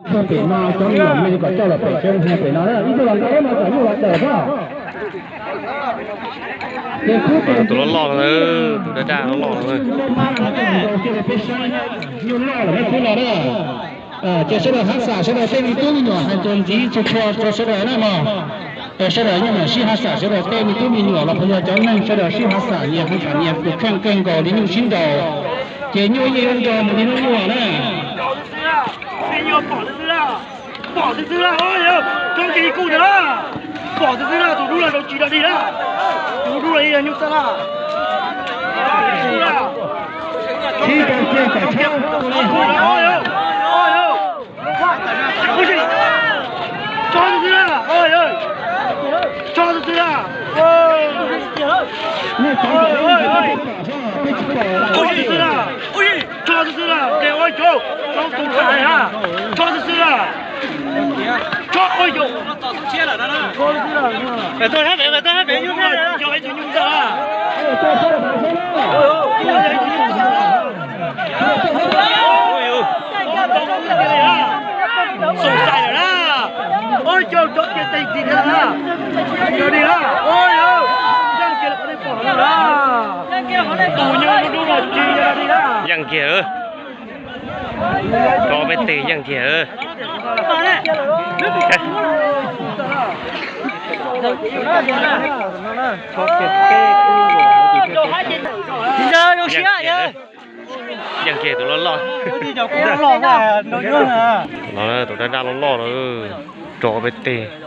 Pem no cov me nyuam kom coj los pem, pem no ib tug los ntawd mas kom nyuj los cawm thiab. Tus loj loj no, tus daj daj loj loj no. Nyuj loj lawm thiab no na. Ces sawv daws haj xam, sawv daws tej me tub me nyuam hais txuas ntxiv txhua txhua rau sawv daws na mog. Sawv daws yeej mam sib haj xam, sawv daws tej me tub me nyuam los puas yog cov neeg, sawv daws sib haj xam nyias hu tham nyias tus kheej kawg nkaus li nyuj sib nraus. Ces nyuj yeej yuav nrog mus li lub nyuj na. Pom xwb xwb na, pom xwb xwb na, tso kev kuj ntawd na. Pom xwb xwb na, tus dub los rau tsis dog dig na. Tus dub los yog nyuj txaj na. Tso xwb xwb na, tso xwb xwb na. Tso xwb xwb na, tso xwb xwb na, de ua caug, tso tus tham na. Tso xwb xwb na. Tso ua caug. Tso xwb xwb na. Tso ib tug nyuj ntxawg na. Xoom xais lawm na. Ua caug, tso kiag tes ntxiv thiab na. Yog li na, ua caug, yeej kiag lawm, qhov nej pom no na. Tus nyuj dub los tsis yog li na. Yeej kiag lawm. Rov peb teg yeej kiag. Yeej kiag tus loj loj. Tus daj daj loj loj na, rov peb teg.